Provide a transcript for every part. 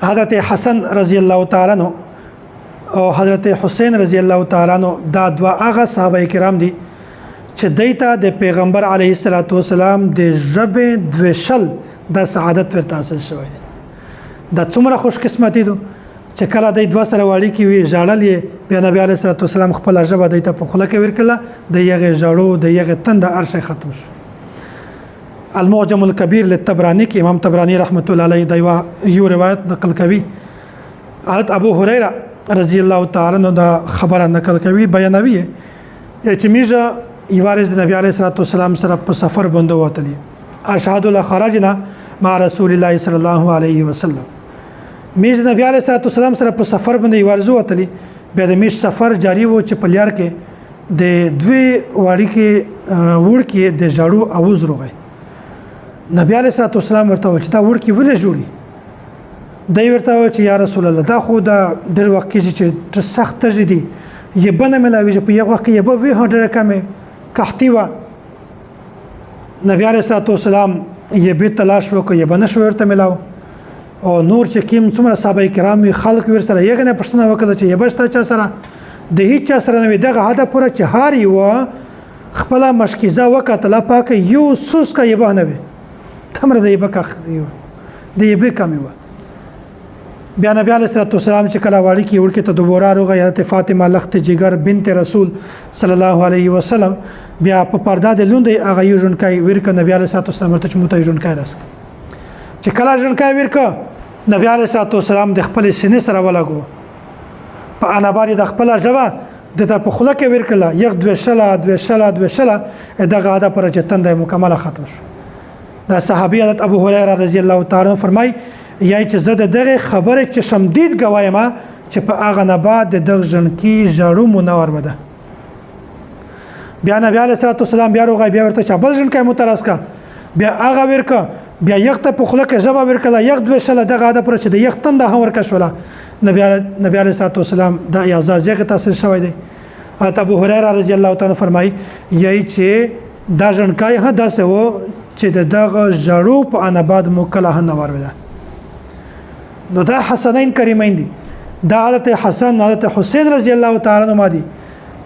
حضرت حسن رضی الله تعالی عنہ او حضرت حسین رضی الله تعالی عنہ دا دوه هغه صحابه کرام دي چې دیتا د پیغمبر علیه الصلاۃ والسلام د ژبې دوشل د سعادت ورته حاصل شوی دی. دا څومره خوش قسمتي دو چې کله دی دوه سره واړی کې وی ژړل یې، بیا نبی علیه الصلاۃ والسلام خپل ژبه دی ته په خوله کې ورکړه، د یغه ژړو د یغه تند ارشه ختم شو. المعجم الكبير للطبراني کې امام طبراني رحمت الله علیه دا یو روایت نقل کوي. حضرت ابو هريره رضی الله تعالی عنہ دا خبره نقل کوي، بیانوي چې میږه یوارز د نبی علیه الصلاۃ والسلام سره په سفر باندې وتلی. اشهد الله خرجنا مع رسول الله صلی الله علیه وسلم. میږ نبی علیه الصلاۃ والسلام سره په سفر باندې یوارز وتلی. بیا د میږ سفر جاری وو چې په لیار کې د دوی واړی کې وړ کې د ژړو اوز روغی. نبی علیه الصلاۃ والسلام ورته وویل چې دا وړ کې ولې جوړي؟ دی ورته وویل چې یا رسول الله، دا خو دا ډېر وخت کېږي چې ډېر سخت تږي دي، یبه نه ملاویږي، په یو وخت کې یبه وي هم ډېره کمې قحطي وه. نبی علیه الصلاۃ والسلام یبه تلاش وکړ، یبه نه شو ورته ملاو. او نور چې کیم څومره صحابه کرام وي خلک ورسره یې نه پوښتنه وکړه چې یبه شته چا سره؟ د هیڅ چا سره نه وي. دغه حده پوره چې هر یوه خپله مشکیزه وکتله پاکه یو څوڅکه یبه نه وي، تمره د یبه د یبه کمې وه. بیا نبی علیه الصلاۃ والسلام چې کله واړی کې وړکې ته دوباره روغه حضرت فاطمه لخت جګر بنت رسول صلی الله علیه وسلم بیا په پرده د لوندې هغه یو ژوندکای ورکه نبی علیه الصلاۃ والسلام ورته چې مو ته ژوندکای راسک. چې کله ژوندکای ورکه نبی علیه الصلاۃ والسلام د خپل سینې سره ولګو، په انا باندې د خپل ژبه د ته په خوله کې ورکړله، یخ دوه شله دوه شله دوه شله دغه عاده پر چې تنده مکمله ختم شو. دا صحابي حضرت ابو هريره رضی الله تعالی عنہ فرمای یا چې زه د دغه خبره چې شمدید گوایم چې په هغه نه بعد د دغه ژنکی ژړو منور وده. بیا نبی علیه الصلاۃ والسلام بیا روغی بیا ورته چې بل ژنکی متراس کا، بیا هغه ورکه، بیا یخ ته په خوله کې ژبه ورکړه، یخ دوه شله دغه عاده پر چې د یخ تنده هم ورکه شوله. نبی علیه الصلاۃ والسلام دا اعزاز یې تحصیل شوی دی. حضرت ابو هريره رضی الله تعالی فرمای یی چې دا ژنکای ها داسې و چې د دغه ژړو په انباد مو کله هم نه وروله. نو دا حسنین کریمین دي، دا حضرت حسن حضرت حسین رضی الله تعالی عنهما دي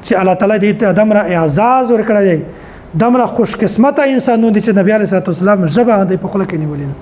چې الله تعالی دې ته دمره اعزاز ورکړی دی، دمره خوش قسمته انسانونه دي چې نبی علیه الصلاۃ والسلام ژبه دې په خوله کې نیولې ده.